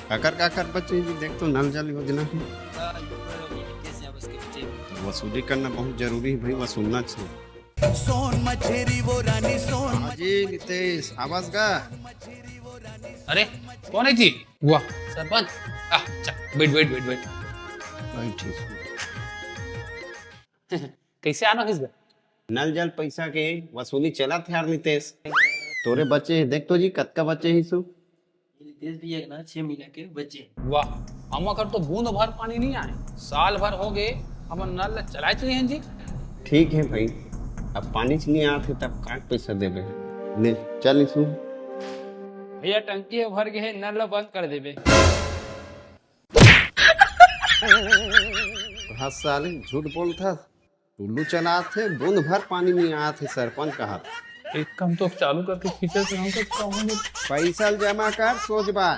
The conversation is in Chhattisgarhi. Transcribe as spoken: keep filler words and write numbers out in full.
काकर काकर बचे हे जी, देख तो नल जल योजना हे। वसूली करना बहुत जरूरी हे भाई, वसूलना चाहिए। सोन मछेरी वो रानी सोन। हाँ जी नितेश, आवाज का? अरे, कौन है जी? वाह, सरपंच। आ, चा, बैठ, बैठ, बैठ, बैठ। बैठ, ठीक। कैसे आना हे इस बार? नल जल पैसा के वसूली चलत हे यार नितेश। तोरे बचे हे, देख तो जी, कतका बचे हे सु? नितेश भैया के ना छह महीना के बचे। वाह, हमर घर तो बूंद भर पानी नहीं आए, साल भर हो गए, हमर नल ला चलाए नहीं हे जी। ठीक हे भाई, अब पानी च नहीं आत हे, तब का पैसा देबे? ले, चल इसु। भैया, टंकी ह भर गए हे, नल ला बंद कर देबे। हाँ साले, झूठ बोलत हस। टुल्लू चलात हे, बूंद भर पानी नहीं आत हे, सरपंच कहत। एक काम तो चालू करके खींचे से हम तो कहूँगे। पैसा जमा कर, सोच बाय।